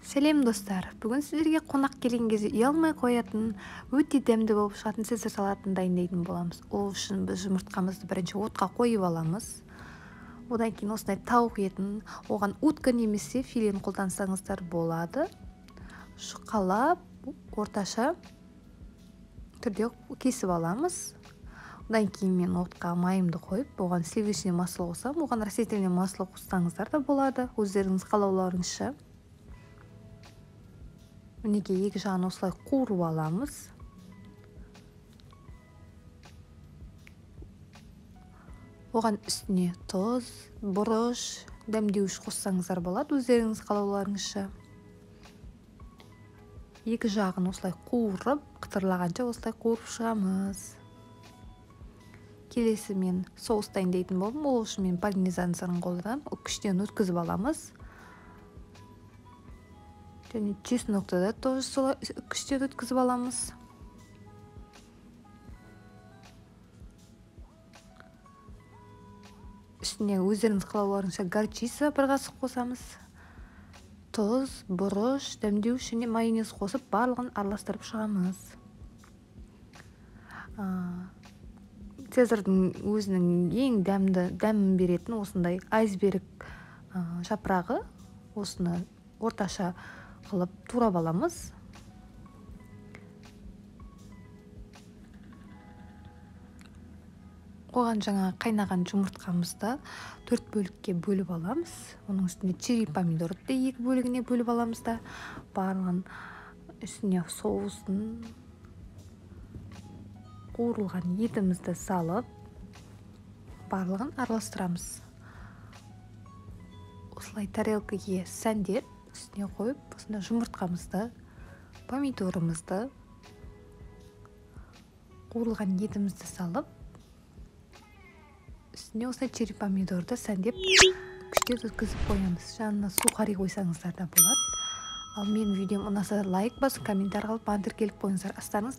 Сәлем достар. Бүгін сіздерге қонақ келген кезде ұялмай қоятын, өте дәмді болып шығатын цезарь салатын дайындайтын боламыз. Ол үшін біз жұмыртқамызды бірінші отқа қойып аламыз. Одан кейін осындай тауық етін, оған утка немесе филені қолдансаңыздар болады. Жұқалап, орташа түрде кесіп аламыз. Одан кейін мен отқа майымды қойып, оған сливочное масло қосамын. Оған растительное масло қоссаңыздар да болады, өздеріңіз қалауларыңызша. Мінекей екі жағын осылай қуырып аламыз. Оған үстіне тұз, бұрыш, дәмдеуіш қоссаңыздар болады, өздеріңіз қалауларыңызша. Екі жағын осылай қуырып, қытырлағанша осылай қуырып шығамыз. Келесі мен соус дайындайтын болдым. Ол үшін мен пармезан сырын қолданамын. Күштен өткізіп аламыз. Және чеснокты да тоже солай күштен өткізіп аламыз. Үстіне өздеріңіз қалауларыңызша горчица бір қасық қосамыз. Тұз, бұрыш, дәмдеуіш және майонез қосып барлығын араластырып шығамыз. Цезарьдың өзінің ең дәмді дәмін беретін осындай айсберг жапырағы, осыны орташа қылып турап аламыз. Оған жаңа қайнаған жұмыртқамызды 4 бөлікке бөліп аламыз. Оның үстіне черри помидорды да 2 бөлігіне бөліп аламыз да, барлығын үстіне соусын, қуырылған етімізді салып, барлығын араластырамыз. Осылай тарелкаге сәндеп, үстіне қойып, осында жұмыртқамызды, помидорымызды, қуырылған етімізді салып, үстіне осылай черри помидорды сәндеп күштеп өткізіп қоямыз. Жанына сухари қойсаңыздар да болады. Ал менің видеом ұнаса лайк басып, комментарий қалып, маған тіркеліп қойыңыздар. Астарыңыз